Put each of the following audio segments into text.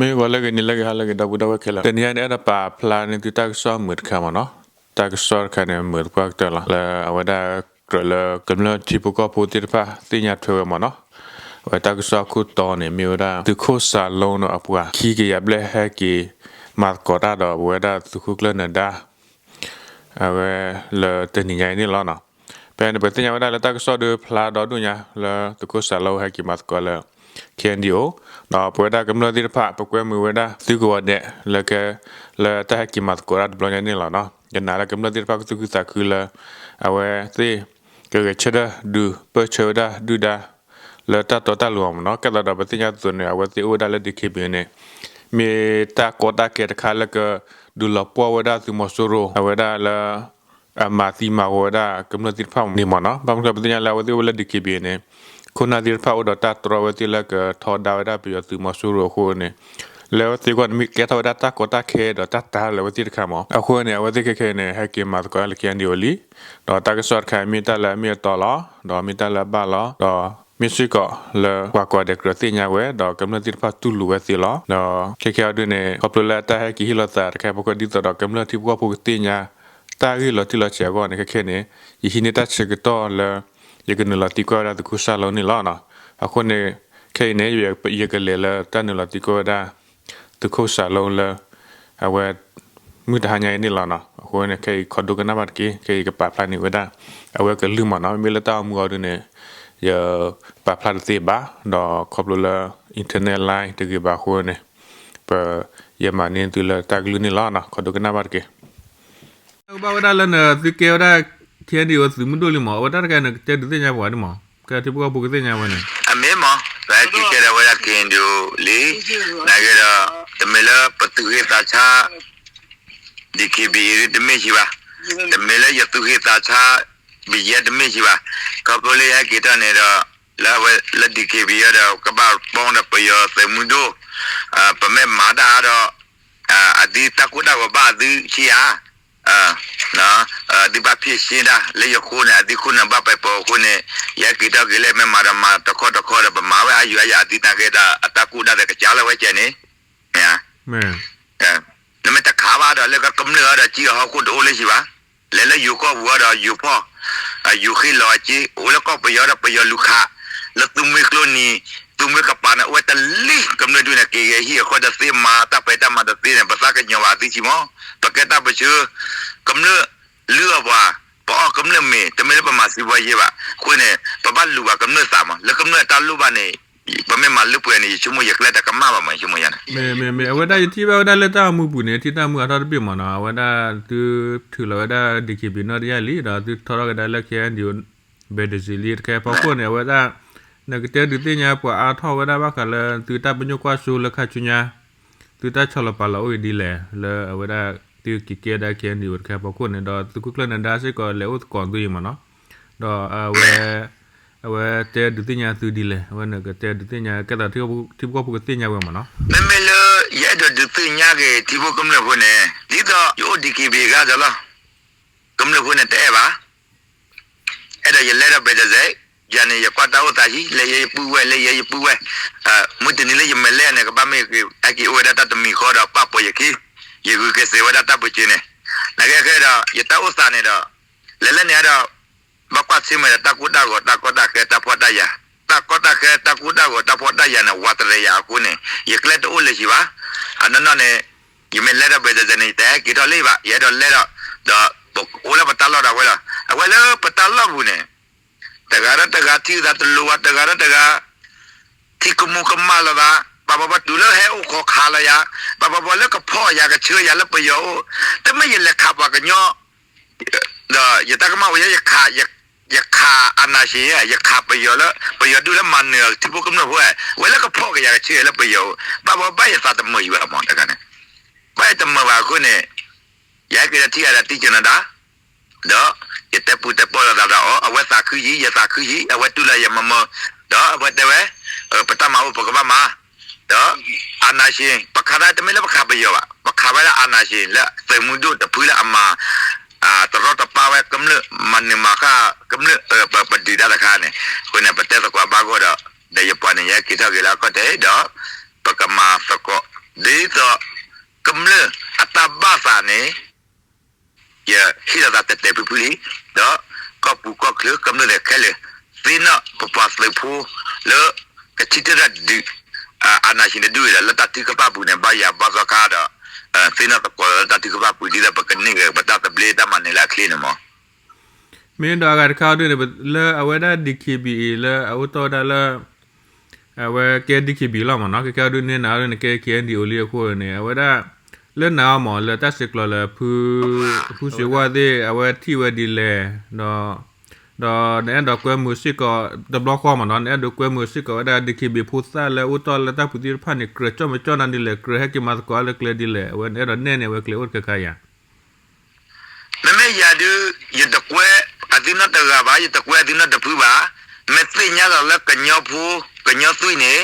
မ့ၢ်ဂီၤလၢအဂ့ၤ နံၤလၢအဂ့ၤ ဟါလၢအဂ့ၤ ဒီပုၢ်ဒီဝဲၢ်ခဲလၢာ်, တနံၤညါန့ၣ် အဲၣ်ဒိးပာ်ဖျါန့ၢ်သုတၢ်ကစီၣ်မုာ်တခါမ့ၢ်နီၤ. တၢ်ကစီၣ်တခါန့ၣ် မုာ်သပှၢ်ကတၢၢ်လီၤ. လၢအဝဲဒၣ်ကြၢးလၢ ကမျၢၢ်ထံဖိကီၢ်ဖိသ့ၣ်တဖၣ်သ့ၣ်ညါထွဲဝဲမ့ၢ်နီၤ. အဝဲတၢ်ကစီၣ်အခိၣ်တီန့ၣ် မ့ၢ်ဝဲဒၣ် သုးခိၣ်စၤလိဒီးအပှၤခံကယၤဘျဲၣ်ဟဲက့ၤမၤသကိးတၢ်ဒီး ပဝဲဒၣ်သုးခိၣ်ကျၢၢ်နၢၤဒါ အဝဲလၢတနံၤညါအံၤန့ၣ်လီၤ. ဖဲန့ၣ် ပသ့ၣ်ညါဝဲဒၣ်လၢတၢ်ကစီၣ်ဒုးဖျါဒီဒူၣ်ညါလၢ သုးခိၣ်စၤလိဟဲက့ၤမၤသကိးလၢ K N D O ဒီးပဝဲဒၣ်ကမျၢၢ်သ့ၣ်တဖၣ် ပကွဲမုာ်ဝဲဒၣ်သုကဝီၤဒဲးလၢက လၢတၢ်ဟဲက့ၤမၤသကိးတၢ်တဘျီညါန့ၣ်လီၤ. ယနာ်လၢကမျၢၢ်သ့ၣ်တဖၣ်ကသူၣ်ခုသးခုလၢ အဝဲသ့ၣ် ကဂဲၤဆၢထၢၣ်ဒုး ပၢၢ်ဆၢဝဲဒၣ်ဒုၣ်ဒါ လၢတၢ်တီတၢ်လိၤအဂီၢ်မ့ၢ်နီၤ. ကဲသးဒီးပသ့ၣ်ညါအသိးန့ၣ် အဝဲသ့ၣ်အိၣ်ဝဲဒၣ်လၢ D K B A န့ၣ် မ့ၢ်တၢ်ကီတၢ်ခဲတခါလၢကဒုးလီၤပှီၢ်ဝဲဒၣ်သုးမီၤစိရိၤ အဝဲဒၣ်လၢ အမၤသံမၤဝီဝဲဒၣ်ကမျၢၢ်သ့ၣ်တဖၣ်န့ၣ်မ့ၢ်နီၤ. ဘၣ်မနုၤပသ့ၣ်ညါလၢအဝဲသ့ၣ်အိၣ်ဝဲလၢ D K B A န့ၣ် ခိၣ်နၢ်သ့ၣ်တဖၣ်အိၣ်ဒီးတၢ်တြီဝဲသ့ၣ်လၢကထီဒါဝဲဒၣ်ပယီၤသုးမီၤစိရိၤအဃိန့ၣ် လၢအဝဲသ့ၣ်အဂီၢ်န့ၣ် မ့ၢ်ကဲထီၣ်ဝဲဒၣ်တၢ်ကီတၢ်ခဲဒီးတၢ်တၢ်လၢအဝဲသ့ၣ်တခါမ့ၢ် အဃိန့ၣ် အဝဲသ့ၣ်ခဲခဲန့ၣ် ဟဲက့ၤမၤသကိးလၢ K N D O လံ ဒီးတၢ်ကစီၣ်တခါမ့ၢ်တၢ်လၢအမ့ၢ်အတီလီၤ ဒီးမ့ၢ်တၢ်လၢအဘၣ်လီၤ ဒီးမ့ၢ်စ့ၢ်ကီးလၢပှၤကိးဂၤဒဲးကြၢးသ့ၣ်ညါဝဲ ဒီးကမျၢၢ်သ့ၣ်တဖၣ်တူၢ်လိာ်ဝဲသ့လီၤ. ဒီးခဲခဲအံၤဒုးန့ၣ် ခီဖျိလၢတၢ်ဟဲက့ၤဟ့ၣ်လီၤသးတခါအံၤအဖီခိၣ် ဒ်သိးဒီးကမျၢၢ်ထံဖိကီၢ်ဖိကသ့ၣ်ညါ တၢ်ဂ့ၢ်လီၤတံၢ်လီၤဆဲးအဂီၢ်န့ၣ် ခဲခဲန့ၣ် ယဟံးန့ၢ်တၢ်ဆၢကတီၢ်လၢ ယကနုာ်လီၤသံကွၢ်ဝဲဒၣ်သုးခိၣ်စၤလိန့ၣ်လီၤ. အဃိန့ၣ် ခဲအံၤန့ၣ် ယကလဲၤလၢတၢ်နုာ်လီၤသံကွၢ်ဝဲဒၣ် သုးခိၣ်စၤလိလၢ အဝဲ မုၢ်တဟါညါအံၤန့ၣ်လီၤနီၤ. အဃိန့ၣ် ခဲအံၤခိးဒိကနၣ်ဘၣ်တက့ၢ်. ခဲအံၤယကပာ်ဖျါန့ၢ်ဝဲဒၣ် အဝဲကလုၢ်မ့ၢ်နီၤ. မ့မ့ၢ်လၢတၢ်အိၣ်မူအီၤဒုးန့ၣ် ယပာ်ဖျါတသ့ဘၣ်, ဒီးခီဖျိလၢ internet line တဂ့ၤဘၣ်အဃိန့ၣ် ပ ယမၤန့ၢ်သုလၢတၢ်ကလုၢ်န့ၣ်လီၤနီၤ. ခိးဒိကနၣ်ဘၣ်တက့ၢ်. ကဘၣ်ဝဲဒၣ်လၢနသုကဲဝဲဒၣ် K N D O သုးမုၢ်ဒိၣ်လံမး, အဝဲတၢ်တခါန့ၣ် ကတဲဒုးသ့ၣ်ညါပှၤဒ်မး, ကဲထံဖိကီၢ်ဖိကသ့ၣ်ညါဝဲန့ၣ်, အမ့ၢ်မး, ပဟဲက့ၤကဲထီၣ်ဝဲဒၣ် K N D O လံ, နာ်က့ဒီး တမ့ၢ်လၢပသူၣ်ဂ့ၤသးဆါ D K B A တမ့ၢ်ဆံးဘၣ်, တမ့ၢ်လၢယသူၣ်ဂ့ၤသးဆါ ဘံယဲ တမ့ၢ်ဆံးဘၣ်, ခီဖျိလၢယဟဲက့ၤထီၣ်န့ၣ်ဒီး လၢအဝဲလၢ D K B A ဒီး ကဘၣ်ပီဒီးပယီၤသုးမုၢ်ဒိၣ်, ပမ့ၢ်မၤတၢ်ဒီး အသုတၢ်ကိၢ်တၢ်ဂီၤဘၣ်အသုဆံးဧါ, သုဘၣ်ဖံးရှင်းတၢ်လၢယဃိန့ၣ် အသုခိၣ်နၢ်ဘၣ်ပှဲၤပှဲၤအဃိန့ၣ် ယဟဲက့ၤထီၣ်က့ၤလၢမ့ၢ်မၤဒီးမၤတခီတခီဒီး ပမၤဝဲအါယုာ်အါယၤ အသုနာ်က့ဒီး အတၢ်ကိၢ်တၢ်ဂီၤကစၢ်လၢဝဲကဲန့ၣ် နမ့ၢ်တခးဘၣ်ဒီး လၢကမျၢၢ်အံၤဒီး ကံၢ်အဟီၣ်ခိၣ်တအိၣ်လၢၤဘၣ်, လဲၤလၢယိၤကီၢ်ပူၤအံၤဒီး ယိၤဖီၣ်, ယိၤဃ့လီၤအစ့, အိၣ်လၢကီၢ်ပယီၤဒီး ပယီၤလူၤခး, လၢသူမှဲကျိနံၤ, သူမှဲကပၤန့ၣ် အိၣ်ဝဲတလံၤ, ကမျၢၢ်ဒုန့ၣ် က့ၤဂဲၤဟံၣ်အဃိဒီး သ့မၤတၢ်ပဲာ်တၢ်မၤတသ့န့ၣ် ပသးကညီၤဘၣ်သုဆံးမး, ပကဲတၢ်ပၢဆှၢ, ကမျၢၢ်လုၢ်အီၣ်ပှၤ, ပအီၣ်ကမျၢၢ်မ့ၤ, တမ့ၢ်လၢပမၤစံးဘီယဲဘၣ်, အဃိန့ၣ် ပဘၣ်လူၤဘၣ်ကမျၢၢ်သးမး, လၢကမျၢၢ်အတၢ်လိၣ်ဘၣ်န့ၣ် ပမ့ၢ်မၤလၢပှဲၤန့ၣ် ယဆိကမိၣ်ယကျဲတကမၣ်ဘၣ်မး ယဆိကမိၣ်ယၤန့ၣ်. မ့ၢ်မ့ၢ်မ့ၢ် အဝဲဒၣ်ယထံၣ်ဘၣ်ဝဲဒၣ်လၢတၢ်အိၣ်မူပူၤန့ၣ် ထံၣ်တၢ်မုာ်အါထီၣ်တဘ့ၣ်မးနီၤ, အဝဲဒၣ်သုထုးလီၤဝဲဒၣ် D K B နီၢ်တယၢ်လံ ဒီးသုထီထီၣ်ကဒါလၢ K N D O ဘဲၣ်တစံးလံတခါအဖီခိၣ်န့ၣ် အဝဲဒၣ် နကတဲဒုးသ့ၣ်ညါပှၤအါထီၣ်ဝဲဒၣ်ဘၣ်ဃးလၢသုတၢ်ပညိၣ်ကွၢ်စိလၢခါဆူညါ သုတၢ်ဆီၣ်လီၤပာ်လီၤအိၣ်အံၤဒ်လဲၣ် လၢအဝဲဒၣ်သုက့ၤကဲဒၣ် K N D O တခါအဖီခိၣ်န့ၣ် ဒီးသုးခိၣ်ကျၢၢ်နၢၤဒါစ့ၢ်ကီးလဲၤအိၣ်သကိးသုအံၤမးနီၤ, ဒီးအဝဲ အဝဲတဲဒုးသ့ၣ်ညါသုဒ်လဲၣ်, အဝဲန့ၣ်ကတဲဒုးသ့ၣ်ညါ ကဲသးထံဖိကီၢ်ဖိကသ့ၣ်ညါဝဲမးနီၤ. မ့မ့ၢ်လၢ ယအဲၣ်ဒိးဒုးသ့ၣ်ညါက့ၤထံဖိကမျၢၢ်ဖိန့ၣ် ဒ်သိးယအိၣ် D K B ဂၤဒီးလီၤ, ကမျၢၢ်ဖိန့ၣ်တအဲၣ်ဘၣ် အဲၣ်ဒိးယလဲၤဒီးဘဲၣ်တစဲး, ယၤန့ၣ် ယကွၢ်တၢ်အိၣ်သးဟံၣ် လဲၤယဲယပုၢ်ဝဲၢ် လဲၤယဲယပုၢ်ဝဲၢ်, မုၢ်တနံၤလၢယမဲာ်လဲၣ်န့ၣ် ကဘၣ်မ့ၢ်ဟဲက့ၤအိၣ်ဝဲဒၣ်တၢ်တမံၤဃီဒီးပာ်ပီၤယခံ, ယဂုာ်က့ၤစ့းဝဲဒၣ်တၢ်ပၢဆှၢန့ၣ်, နာ်က့ခဲဒီး ယတၢ်အိၣ်သးန့ၣ်ဒီး လဲၤလၢန့ၣ်ဒီး ဘၣ်ကွၢ်ဆၢၣ်မဲာ်ဒီးတၢ်ကိၢ်တၢ်ဂီၤ တၢ်ကီတၢ်ခဲ တၢ်ဖှီၣ်တၢ်ယာ်, တၢ်ကီတၢ်ခဲ တၢ်ကိၢ်တၢ်ဂီၤ တၢ်ဖှီၣ်တၢ်ယာ်န့ၣ် ဝးတရံးယၤအဃိန့ၣ် ယကျဲတအိၣ်လၢၤဘၣ်, အနီၢ်နီၢ်န့ၣ် ယမ့ၢ်လဲၤဒီးဘဲၣ်တစဲးန့ၣ် ယတဟဲက့ၤထီၣ်လၢၤဘၣ်, ယအဲၣ်ဒိးလဲၤဒီး ဒီးပအိၣ်လၢပတၢ်လီၢ်ဒၣ်ဝဲလီၤ, အဝဲလၢပတၢ်လီၢ်ပူၤန့ၣ် တဂၤဒီးတဂၤထံၣ်သးတလိၤဘၣ်, တဂၤဒီးတဂၤ ထံၣ်ကမူၤကမၣ်လီၤသး, ပှၤဘၣ်ဘၣ်တုၤလၢဟဲအိၣ်ခိးခးလီၤယၤ, ပှၤဘၣ်ဘၣ်လၢကဖီၣ်ယၤကဆှၢယၤလၢပယီၤအိၣ်, တမ့ၢ်ယလဲၤခးပှၤကညီ ဒီးယတၢ်ကမၣ်ဝဲ ယခး ယခးအာဏာရှင်, ယခးပယီၤလၢ ပယီၤဒုးလၢမၤနၢၤထံဖိကမျၢၢ်ဖိ, ဝဲလၢကဖီၣ်က့ၤယၤကဆှၢယၤလၢပယီၤအိၣ်, ဘၣ်ဘၣ်ဘၣ်ယသးတမုာ်ယၤဘၣ်မးတခါန့ၣ်, ဘၣ်ယတမုာ်ဘၣ်အဃိန့ၣ်, ယဟဲက့ၤဒီးထံၣ်အီၤဒီးထံၣ်ကနၣ်ဒၣ် ဒီးယတဲပူၤတဲပီၢ်လိာ်သးဒီးအီၤ, အဝဲသးခုယံၤ ယသးခုယံၤ, အဝဲတူၢ်လိာ်ယၤမုာ်မုာ်, ဒီးအဝဲတဲဝဲ, ပတၢ်မၤအိၣ်ပကဘၣ်မၤ, ဒီး အာဏာရှင် ပခးတၢ်တမ့ၢ်လၢပခးပယီၤဘၣ်, ပခးဝဲဒၣ် အာဏာရှင် လၢသုးမုၢ်ဒိၣ်တဖုလၢအမၤ တရီတပါဝဲကမျၢၢ် မၤနၢၤမၤဃၣ်ကမျၢၢ် ပဒုးတၢ်တခါန့ၣ်, အဃိန့ၣ် ပတဲသကိးဘၣ်ဂီၢ်ဒီး ဒီးယပှၤန့ၣ် ယဟဲက့ၤထီၣ်က့ၤလၢအခီၣ်ထံးဒီး ပကမၤသကိး ဒ်သိးကမျၢၢ်အတၢ်ဘၣ်သးန့ၣ် ယဟ့ၣ်လီၤသးတဲာ်တဲာ်ဖုၣ်ဖုၣ်လံ, ဒီးကီၢ်ပူၤကီၢ်ချၢကမျၢၢ်သ့ၣ်ခဲလၢာ် သ့ၣ်နီၣ်ပပှၤသုးဖိလၢ ကထံၣ်တၢ်ဒုး အာဏာရှင်တဒူၣ်အံၤဒီး လၢတၢ်ထုကဖၣ်ပူၤန့ၣ် ဘၣ်ယၤဘၣ်သီခါဒီး သ့ၣ်နီၣ်သကိးလၢတၢ်ထုကဖၣ်ပူၤ ဒ်သိးပကန့ၢ်က့ၤပတၢ်သဘျ့တၢ်မၤနၢၤလၢအချ့န့ၣ်မး. မ့ၢ်ဒီးအဂၤတခါအီၤဒ်န့ၣ် လၢအဝဲဒၣ် D K B A လၢအအိၣ်တီၢ်ဝဲဒၣ်လၢ အဝဲကဲ D K B A လီၤမးနီၤ, ကဲကဲအီၤဒ်န့ၣ် နၤအီၤဒ်န့ၣ် ကဲ K N D O လံအဃိန့ၣ် အဝဲဒၣ် လၢနၤအီၤမး လၢတၢ်စဲးကျိးလၢ ဖုစ့ဝါသ့ၣ် အဝဲထံၣ်ဝဲဒ်လဲၣ်, ဒီး ဒီးနအဲၣ်ဒိးကွဲမုာ်စ့ၢ်ကီး တဘျီဃီမးနီၤ, နအဲၣ်ဒိးကွဲမုာ်စ့ၢ်ကီးဝဲဒၣ် D K B A ဖိသၣ်လၢအိၣ်တီၢ်လၢတၢ်ပူၤသ့ၣ်တဖၣ်န့ၣ် ကြၢးကၠီၣ်မၢကၠီၣ်နၤဒ်လဲၣ်, ကြၢးဟဲက့ၤမၤသကိးအါလၢကျဲဒ်လဲၣ်, အဝဲနအဲၣ်ဒိးနဲၣ်န့ၢ်အဝဲကျဲအိၣ်တခါခါယၤ မ့မ့ၢ်ယၤဒုး ယတကွဲအသုနီတဂၤဘၣ်, ယတကွဲအသုနီတဖုဘၣ်. မ့ၢ်သ့ၣ်ညါလီၤလၢကညီဖိ ကညီသွံၣ်န့ၣ်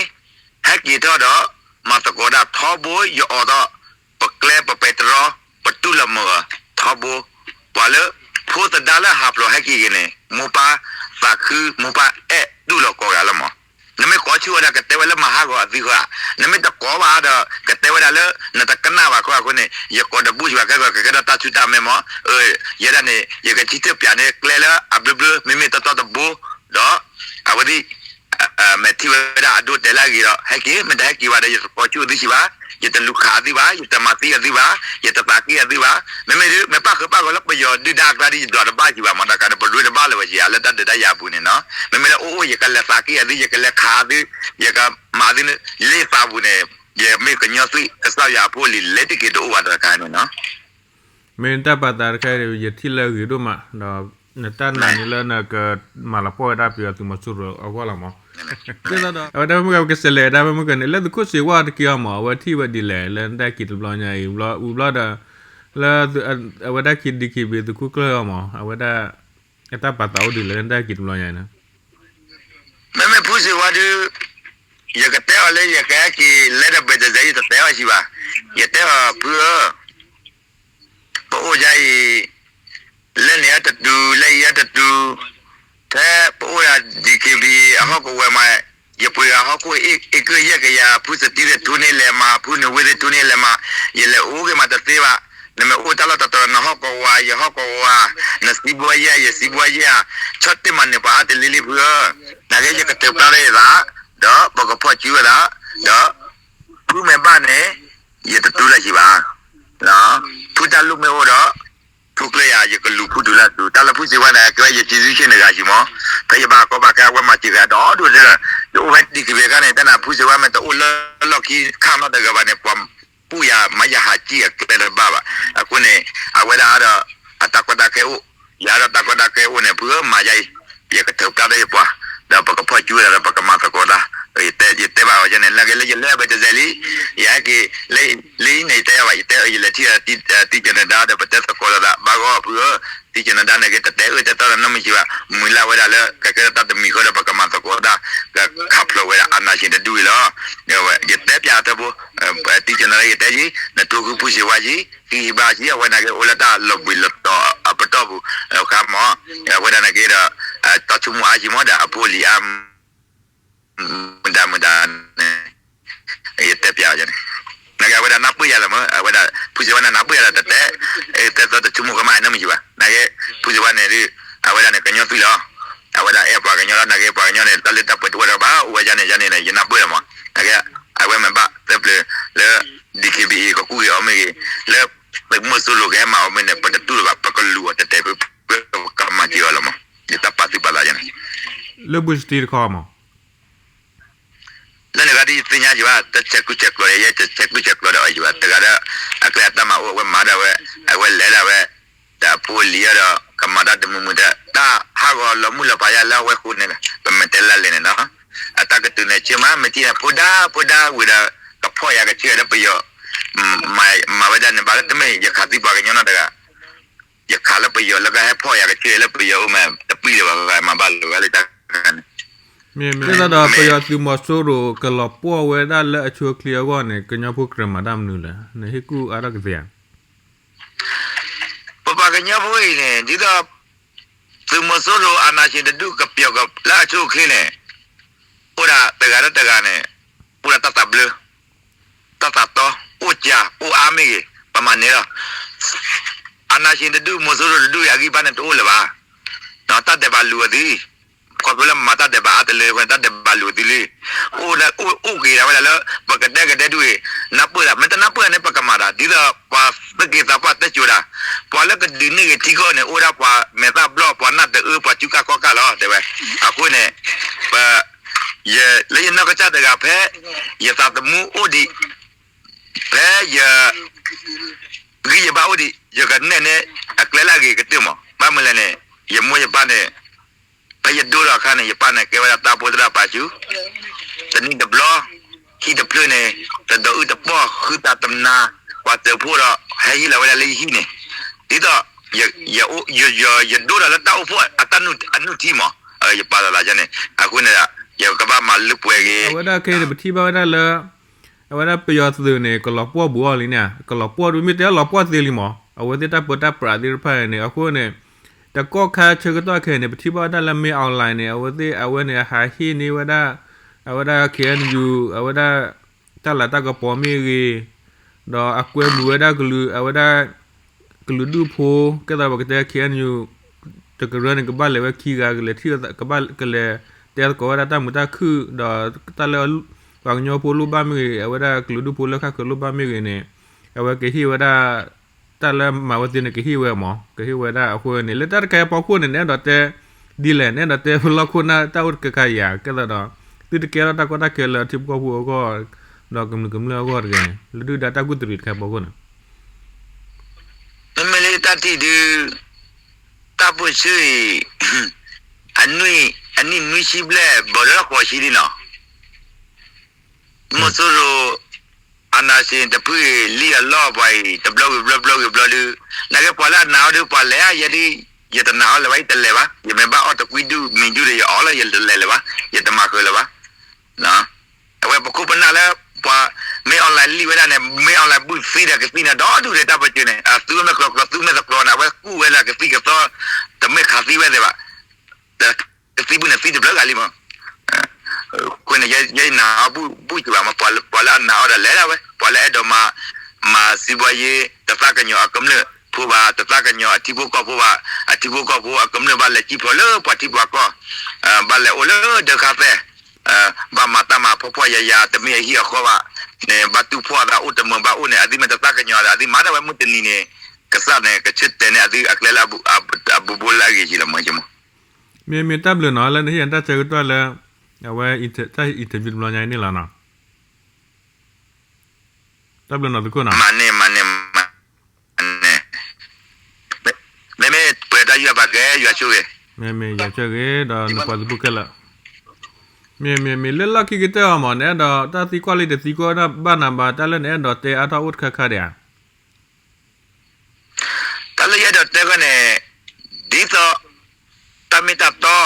ဟဲက့ၤထီၣ်ဒီး မၤသကိးဒၣ်ထီဘိ ယအိးထီၣ် ပကျဲပပဲတြီ ပတူၢ်လိာ်မုာ်အီၤထီဘိ, ပှၤလၢ ဖိသဒါလၢဟးဖျိးဟဲက့ၤဂ့ၤန့ၣ် မိၢ်ပၢ်သးခု မိၢ်ပၢ်အဲၣ်တူၢ်လိာ်ကိးဂၤလီၤမး. နမ့ၢ်ကိးဆူၣ်ဝဲဒၣ် ကတဲဝဲလၢမၤဟးဂီၤအသုဃီဧါ, နမ့ၢ်တကိးဘၣ်ဒီး ကတဲဝဲဒၣ်လၢ နတကနၣ်ဘၣ်ခီအဃိန့ၣ် ယကိးတဘူၣ်စှၤခဲဂီၤ ကကဲထီၣ်တၢ်ဆူၣ်တၢ်မဲမး, ယဲဒၣ်န့ၣ် ယကထံၣ်တၢ်ပျးန့ၢ်ကျဲလၢအဘျၢဘျၢ မ့မ့ၢ်တီတီတဘိ, ဒီး အဝဲသ့ၣ် မ့ၢ်ထံၣ်ဝဲဒၣ်အဒိတဲာ်လၢအဂ့ၤဒီး ဟဲက့ၤ, မ့ၢ်တဟဲက့ၤဘၣ်ဒီး ယတကိးဆူၣ်သုစှၤဘၣ်, ယတလူၤခးအသုဘၣ်, ယတမၤသံအသုဘၣ်, ယတသးက့ၣ်အသုဘၣ်. မ့မ့ၢ်ဒုး မ့ၢ်ပၣ်ဃုာ်ပၣ်ဂီၤလၢပယီၤဒုၣ်ဒါအကျါဒ် ယဒွးတဘၣ်စှၤဘၣ်မး, တၢ်ခါန့ၣ် ပရ့တဘၣ်လၢၤဝဲစှၤ လၢတၢ်ဒုးတၢ်ယၤအပူၤန့ၣ်နီၤ. မ့မ့ၢ်လၢအိၣ်အိၣ် ယကလဲၤသးက့ၣ်အသု ယကလဲၤခးအသု ယကမၤသုန့ၣ် လၢယသးပူၤန့ၣ် ယမ့ၢ်ကညီသွံၣ် ကစၢ်ယွၤအဖိအလံၤ လဲၤတက့ၤတအိၣ်ဘၣ်တၢ်တခါန့ၣ်နီၤ. မ့ၢ်တၢ်ပာ်သးတခါအံၤ ယထံၣ်လၢအဂ့ၤဒိၣ်မး ဒီးနတၢ်နာ်န့ၣ်လၢနကမၤလီၤပှီၢ်ဝဲဒၣ်ပယီၤသုးမီၤစိရိၤအဂီၢ်လီၤမး. ဒ်သိးဒီး အဝဲဒၣ်မုၢ်ကနံၤ ကစဲးလဲၤဒၣ်မုၢ်ကနံၤ လၢသုးခိၣ်စ့ဝါတက့ၢ်အီၤမး အဝဲထံၣ်ဝဲဒ်လဲၣ် လၢနတၢ်က့ၤတဘျီညါအံၤ ဝံၤဘျီဒီး လၢ အဝဲဒၣ်ခံ D K B A သုးခိၣ်ကျၢၢ်အီၤမး အဝဲဒၣ် အတၢ်ပာ်သးအိၣ်ဒ်လဲၣ် လၢနတၢ်က့ၤတဘျီညါအံၤန့ၣ် မ့မ့ၢ်ဖုစ့ဝါဒုး ယကတဲအီၤလၢယကဟဲက့ၤလဲၤဒီးဘၢၣ်စၢၤစၢၤ ယတတဲအီၤစံးဘၣ်. ယတဲအီၤဖုဧၢ, ပအိၣ်ဒ်အံၤ လၢန့ၣ်အတတုၤ လၢအံၤအတတုၤ, ဖဲပအိၣ်ဒၣ် D K B A အဟီၣ်ကဝီၤမး, ယပှ့ၤဂၤဟီၣ်ခိၣ်အ့ၣ်ကၢၢ်ယဲၢ်ကယၤ ဖုစတံသ့ၣ်ထူန့ၢ်လဲၤမး ဖုနဝ့သ့ၣ်ထူန့ၢ်လဲၤမး, ယလဲၤအိၣ်က့ၤမးတသ့ဘၣ်. နမ့ၢ်အိၣ်တၢ်လီၢ်တတီၤ နဟီၣ်ကဝီၤ ယဟီၣ်ကဝီၤ, နစံးဘှီယဲၢ် ယစံးဘှီယဲၢ်ဧါ, ဆီၣ်တ့ၢ်မၤနၢၤပှၤအါတလံလံဖုဧၢ, နာ်က့ယကထုးဖျါထီၣ်ယသး, ဒီးပကဖီၣ်စုဝဲဒၣ်, ဒီး ဖုမ့ၢ်ဘၣ်န့ၣ် ယတတူၢ်လၢၤစံးဘၣ်. ဖုတၢ်လိၣ်မ့ၢ်အိၣ်ဒီး ဖုကျၢၢ်ယၤ ယကလူၤဖုတုၤလၢအတုၤ တၢ်လၢဖုစ့ဝါန့ၣ် ကဲဝဲယစုစုဆ့ၣ်နဂၤစံးမး, ဖဲယဘၣ်ကီဘၣ်ခဲအဝဲမၤစၢၤဂၤဒီဒူၣ်ဒီး, ယအိၣ်ဖဲ D K B A ခါန့ၣ် တၢ်နၢ်ဖုစ့ဝါမ့ၢ်တအိၣ်လၢလီၢ်ခံခါနီတဂၤဘၣ်န့ၣ် ပှၤပူၢ်ယၤမၤယဟးစံၣ်အကျဲတဘၣ်ဘၣ်. အဃိန့ၣ် အဝဲဒၣ်ဒီး အတၢ်ကီတၢ်ခဲအိၣ်, ယၤဒီးတၢ်ကီတၢ်ခဲအိၣ်န့ၣ် ဖုဧၢ မၤယၤအံၤ, ယကထုးဖျါထီၣ်ယပှၤ, ဒီးပကဖီၣ်စုဝဲဒၣ်ဒီးပကမၤသကိးတၢ်, ယတဲဘၣ်အီၤန့ၣ် နာ်က့လၢယလဲၤဘၢၣ်စၢၤစၢၤလံ, ယဟဲက့ၤ လၢအံၤန့ၣ် ယတဲဘၣ် ယတဲအီၤ ယလဲၤထံၣ် တံၢ်ကၠနဒါဒီး ပတဲသကိးလိာ်သး ဘၣ်ဂီၢ်ဖုဧၢ, တံၢ်ကၠနဒါန့ၣ်က့ၤ တတဲအၢတဲသီနီတမံၤစံးဘၣ်, မုၢ်လၢ်ဝဲဒၣ်လၢ ကကဲထီၣ်တၢ်တမံၤဃီဒီး ပကမၤသကိးတၢ်, ကခးဖျိးဝဲဒၣ် အာဏာရှင် တဒူၣ်အံၤလီၤ. ယတဲပျးအထၢၣ်ဖိ, တံၢ်ကၠနဒါ ယတဲယံၤ နထိၣ်ဃုဖုစ့ဝါယံၤ ဟံၣ်ဘၣ်ယံၤ အဝဲနာ်က့အိၣ်လၢတၢ်လီၤဘှံးလီၤတီၤအပတီၢ်ပူၤ, အခါမး, အဝဲဒၣ်နာ်က့ဒီး တၢ်ဆိကမိၣ်အါယံၤမးဒီး အဖိအလံၤအါ မုၢ်ဒါမုၢ်ဒါန့ၣ် ယတဲပျးအီၤန့ၣ်, နာ်က့အဝဲဒၣ်နၢ်ပၢၢ်ယၤလီၤမး, အဝဲဒၣ် ဖုစ့ဝါန့ၣ် နၢ်ပၢၢ်ယၤလီၤ တတဲ, တဲသီတဆိကမိၣ်ကမၣ်နီတမံၤစံးဘၣ်, နာ်က့ ဖုစ့ဝါန့ၣ်ဒုး အဝဲဒၣ်န့ၣ် ကညီသွံၣ်လီၤ, အဝဲဒၣ်အဲၣ်ပှၤကညီလီၤ, နာ်က့ပှၤကညီန့ၣ် တၢ်လၢတၢ်ပှဲၤတဝဲတဘၣ် အိၣ်ဝဲဒၣ်န့ၣ် ယၤန့ၣ် ယနၢ်ပၢၢ်လီၤမး, နာ်က့ အဝဲမ့ၢ်ဘၣ်သၢပျၢၤလၢ D K B A ကကူးက့ၤအီၤမ့ၢ်ဂ့ၤ, လၢ သုးမီၤစိရိၤကဟဲမၤအီၤမ့ၢ်န့ၣ် ပတတူၢ်လၢၤဘၣ်, ပကလူၤအီၤတဲတဲ ပကမၤစၢၤအီၤလီၤမး, ယတၢ်ပာ်သုပာ်သးယၤန့ၣ်, လၢဘုစတံတခီမး လၢနဂၤဒ်ယသ့ၣ်ညါယဘၣ် တဆဲးကျိးဆဲးကျိးဒီး ယဲတဆဲးကျိးဆဲးကျိးဒီးအီၤယဘၣ် တဂၤဒီး အကျဲအတၢ်မၤအိၣ် အဝဲမၤဒီးဝဲ အဝဲလဲၤဒၣ်ဝဲ ဒီးအဖိအလံၤအီၤဒီး ကမၤတၢ်တမုာ်မုာ်ဒီး တၢ်ဟးဂီၤလီၤမုၢ်လီၤဖးယါလၢအဝဲဃိန့ၣ် ပမ့ၢ်တဲလၢလဲၣ်န့ၣ်နီၤ အတၢ်ကတိၤန့ၣ် ဆ့မး မ့ၢ်ထံၣ်န့ၣ် ဖိဒါ ဖိဒါဝံၤဒီး ကဖီၣ်ယၤကဆၢဒီးပယီၤ မၤဝဲဒၣ်န့ၣ် ဘၣ်လၢတမ့ၢ် ယခးသံပှၤကညီနီတဂၤ ယခးလၢပယီၤလၢကဟဲဖီၣ်ယၤကဆၢလၢပယီၤအိၣ်မး တပှံၤလၢၤဘၣ် မၤဘၣ်လၢၤဘၣ်လၢတၢ်န့ၣ် မ့ၢ်မ့ၢ် ဒ်သိးဒီးပယီၤသုးမီၤစိရိၤကလီၤပှီၢ်ဝဲဒၣ်လၢအဆိအချ့အဂီၢ်န့ၣ် ကညီဖိကြၢးမၤတၢ်မနုၤလဲၣ် နဟ့ၣ်ကူၣ်အါထီၣ်ကသ့ဧါ ပပှၤကညီဖိအံၤန့ၣ် ဒ်သိး သုးမီၤစိရိၤ အာဏာရှင် တဒူၣ်ကပျီၤကလၢအဆိအချ့န့ၣ် အိၣ်ဒၣ်တဂၤလၢတဂၤန့ၣ် အိၣ်ဒၣ်တၢ်သးဘျၢ တၢ်သးတီ အိၣ် ပှၤကၠိၣ်ပှၤစၢ်အိၣ်အါမ့ၢ်ဂ့ၤ ပမၤန့ၢ်လီၤ. အနၢ်စ့တဒူၣ် မိၤစိရိၤတဒူၣ်အံၤ အဂံၢ်ဘါန့ၣ်တအိၣ်လၢၤဘၣ်. တၢ်ဒဲးဘးလူၤအီၤသံ, ခီဖျိလၢမၤတၢ်ဒဲးဘးအါတလၢအဃိန့ၣ် တၢ်ဒဲးဘးလူၤအီၤသံလံ. အိၣ်အိၣ်က့ၤဒၣ်ဝဲဒၣ်လၢ ပကတဲကတဲဒူၣ်အံၤ နၢ်ပၢၢ်ဒၣ် မ့ၢ်တနၢ်ပၢၢ်န့ၣ် ပကမၤဒၣ် ဒ်သိးပှၤသူၣ်က့သးပှၢ်တဲစိၤဒၣ်, ပှၤလၢကဒုးန့ၢ်ဂ့ၤထံကီၢ်န့ၣ် အိၣ်ဒၣ်ပှၤမဲာ်သၣ်ဘျီၣ် ပှၤနၢ်တအၢ ပှၤကူကၢ်ကီကၢ်လီၤ တဲဝဲ. အဃိန့ၣ် ပ ယ လၢယနီၢ်ကစၢ်တဂၤဖဲ ယသးသမူအိၣ်ဒံး, ဖဲယ ဂံၢ်ယဘါအိၣ်ဒံး ယကနဲၣ်န့ၢ်အကျဲလၢအဂ့ၤကတၢၢ်မး. ဘၣ်မနုၤလဲၣ်န့ၣ် ယမိၢ်ယပၢ်န့ၣ် ဖဲယဒိၣ်ထီၣ်အခါန့ၣ် ယပၢ်န့ၣ် ကဲဝဲဒၣ်တၢ်အိၣ်ဖှိၣ်သရၣ်ပာ်ဆူ တနံၣ်တဘျီ ဟံၣ်တဖျၢၣ်န့ၣ် တဒီးအုၣ်တပီၢ် ဃုသးတနါ ပှၤစၢၤဖှိၣ်ဒီး ဟဲဟ့ၣ်လီၤဝဲဒၣ်လၢယဟံၣ်န့ၣ် ဒ်သိး ယ ယ ယဒိၣ်ထီၣ်လၢတၢ်အိၣ်ဖှိၣ်အတၢ်နုၢ်ထံမး, ယပာ်လီၤလၢန့ၣ် အဃိန့ၣ် ယကဘၣ်မၤလၢပှဲၤဂ့ၤ အဝဲဒၣ်ခဲအံၤန့ၣ် ပထံၣ်ဘၣ်ဝဲဒၣ်လၢ အဝဲဒၣ်ပယီၤသုးန့ၣ် ကလီၤပှီၢ်ဘူးအီၤလံန့ၣ်, ကလီၤပှီၢ်ဒ်မ့ၢ်တဲလီၤပှီၢ်သ့လံမး, အဝဲသ့ၣ်တၢ်ပၢတၢ်ပြးသ့ၣ်တဖၣ်န့ၣ် အဃိန့ၣ် တကီၢ်ခါဆၢကတီၢ်ခဲအံၤန့ၣ် ပထံၣ်ဘၣ်ဝဲဒၣ်လၢ မင်းအောင်လှိုင် န့ၣ် အဝဲသ့ၣ် အဝဲန့ၣ် အဟးဟ့ၣ်န့ၢ်ဝဲဒၣ် အဝဲဒၣ် KNU အဝဲဒၣ် တၢ်လၤတၢ်ကပီၤမ့ၢ်ဂ့ၤ, ဒီးအကွဲမုာ်ဝဲဒၣ်ကလုာ် အဝဲဒၣ် ကလုာ်ဒူၣ်ဖိ ကဲသးပကတဲ KNU တကရၢန့ၣ် ကဘၣ်လဲၤဝဲခံဂၤ ကလဲၤထံၣ် ကဘၣ်ကလဲၤတဲသကိးဝဲဒၣ်တၢ်မုာ်တၢ်ခုၣ် ဒီးတၢ်လၢ ပှၤကညီဖိလိၣ်ဘၣ်မ့ၢ်ဂ့ၤ အဝဲဒၣ်ကလုာ်ဒူၣ်ဖိလၢခါဃၢၤလိၣ်ဘၣ်မ့ၢ်ဂ့ၤန့ၣ် အဝဲကဟ့ၣ်ဝဲဒၣ် တၢ်လၢမၤဝဲသ့န့ၣ် ကဟ့ၣ်ဝဲမး ကဟ့ၣ်ဝဲဒၣ်အဃိန့ၣ် လၢတၢ်တခါအံၤအဖီခိၣ်န့ၣ် နအဲၣ်ဒိးတဲ ဒ်လဲၣ် နအဲၣ်ဒိးတဲဖဲလီၢ်ခိၣ်နၢ်တၢ်အိၣ်တခါခါယၤ ကဲသးဒီး သုတကဲထီၣ်တၢ်ကီတၢ်ခဲလၢထံဖိကီၢ်ဖိအဂီၢ် ဒီးကမျၢၢ်ကမျၢၢ်အဂီၢ်တဂ့ၤန့ၣ် လၢဒုၣ်ဒါတၢ်ကူၣ်တရံးတခါအံၤအဖီခိၣ်န့ၣ် မ့မ့ၢ်လၢတၢ်ထံၣ်ဒုး တၢ်ပၢဆှၢအံၤ အနွံ အနံၣ်နွံဆံဘျဲၣ် ဘၣ်ဒီးလၢဃိးဆံလံနီၤ မီၤစိရိၤ အနၢ်စ့တဖုအံၤ လံၣ်အလီၢ်ပှၤအံၤ တဘျီဂ့ၤဘျီ ဘျီဂ့ၤဘျီဒုး နာ်က့ပှၤလၢအနာ်အီၤဒုး ပှၤလဲၤဧါ ယဲဒုး ယတနာ်အီၤလၢၤဘၣ် ယတလဲၤဘၣ် ယမ့ၢ်ဘၣ်အီၣ်တကွံဒုၣ်မံၤဒုၣ်ဒီး ယအီၣ်လၢယတလဲၤလၢၤဘၣ် ယတမၤဃုာ်လၢၤဘၣ် အဝဲပခိၣ်ပနၢ်လၢ ပှၤမ့ၢ် online လံၣ်ဝဲဒၣ်န့ၣ် မ့ၢ် online ဘုၣ်သံဒီးကသံၣ်န့ၣ် ဒီဒူၣ်ဒီးတၢ်ပၢဆှၢန့ၣ် အသူဝဲမ့ၢ်ကျီကျီ သူမ့ၢ်သကျီန့ၣ် အဝဲကူၣ်ဝဲလၢကသံၣ်ကသီ တမ့ၢ်ခးသံဝဲသ့ၣ်ဘၣ် ကသံၣ်ဘုၣ်န့ၣ်သံတဘျုးဂၤလံမး အဃိန့ၣ် ယနာ်အီၤဘူၣ်ဘူၣ်စၢၤဘၣ်မး ပှၤလၢအနာ်အီၤဒီးလဲၤဒၣ်ဝဲ ပှၤလၢအဲၣ်ဒိးမၤ မၤစံးဘီယ့ တသးကညီၤအကမျၢၢ်ဖိဘၣ် တသးကညီၤအထံဖိကီၢ်ဖိဘၣ် အထံဖိကီၢ်ဖိအကမျၢၢ်ဘၣ်လဲၤစံၣ်ဖျိးလၢပှၤထံပှၤကီၢ် ဘၣ်လဲၤအိၣ်လၢဒၢးခါသဲ ဘၣ်မၤတၢ်မၤဖှီၣ်ဖှီၣ်ယာ်ယာ် တမ့ၢ်အဟံၣ်အဃီဘၣ်န့ၣ် ဘၣ်တူၢ်ဖှီၣ်အသးအိၣ်တမုာ်ဘၣ်အိၣ်န့ၣ် အသုမ့ၢ်တသးကညီၤဒီး အသုမၤဒၣ်ဝဲမုၢ်တနံၤန့ၣ် ကစၢ်န့ၣ် ကဆၢတဲာ်န့ၢ်အသုအကျဲလၢအဘူးဘူးလၢအဂ့ၤက့ၤလီၤမး မ့မ့ၢ်တၢ်ဘျုးနီၤ လၢနဟ့ၣ်ယၤတၢ်ဆၢကတီၢ်လၢ အဝဲ တၢ် interview တဘျီညါအံၤန့ၣ်လီၤနီၤ တၢ်ဘျုးနီၤသုးခိၣ်နီၤ မ့မ့ၢ်ပှဲၤတၢ်ယွၤဘၣ်ကဲ ယွၤဆိၣ်ဂ့ၤ မ့မ့ၢ်ယွၤဆိၣ်ဂ့ၤ ဒီးနပှၤသုးဖိခဲလၢာ် မ့မ့ၢ်မ့ၢ်လၢလီၢ်ခံကတၢၢ်အီၤမး နအဲၣ်ဒိးတၢ်သံကွၢ်လံတသံကွၢ်ဘၣ်နၤဘၣ် တၢ်လၢနအဲၣ်ဒိးတဲအါထီၣ်အိၣ်တခါခါဒံးဧါ တၢ်လၢယအဲၣ်ဒိးတဲခီန့ၣ် ဒ်သိး တၢ်မ့ၢ်တၢ်တီ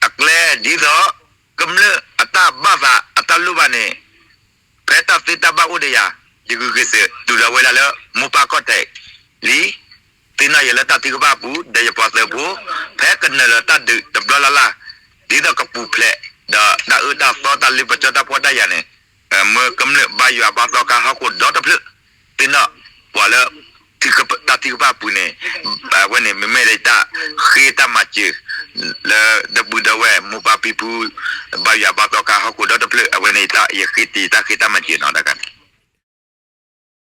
အကျဲ ဒ်သိး ကမျၢၢ်အတၢ်ဘၣ်သးအတၢ်လိၣ်ဘၣ်န့ၣ် ဖဲတၢ်သ့တၢ်ဘၣ်အိၣ်ဒီးယၤ ယဂုာ်ကျဲးစၢး တုၤလီၤဝဲဒၣ်လၢ မိၢ်ပၢ်ခီၣ်ထံးလံ သ့ၣ်နီၣ်ယၤလၢတၢ်ထုကဖၣ်အပူၤ ဒီးယပှၤသုးဖိ ဖဲကနုာ်လီၤတၢ်ဒုးတဘျီလၢ်လၢ် ဒ်သိးကပူၤဖျဲး ဒီးတၢ်အၢတၢ်သီတၢ်လ့ပစီတၢ်ဖှီၣ်တၢ်ယာ်န့ၣ် မ့ၢ်ကမျၢၢ်ဘါယွၤဘါသီခါဟီၣ်ခိၣ်ဒီတဖျၢၣ် သ့ၣ်နီၣ်ပှၤလၢ တၢ်ထုကဖၣ်အပူၤန့ၣ် အဝဲန့ၣ် မ့မ့ၢ်ဒၣ်ယတၢ်ဃ့တၢ်မၤစၢၤ လၢဒီပုၢ်ဒီဝဲၢ်မိၢ်ပၢ်ဖံဖု ဘါယွၤဘါသီခါဟီၣ်ခိၣ်ဒီတဖျၢၣ် အဝဲန့ၣ်ယတၢ်ဃ့တၢ်ဃ့တၢ်မၤစၢၤနီၤတကးန့ၣ်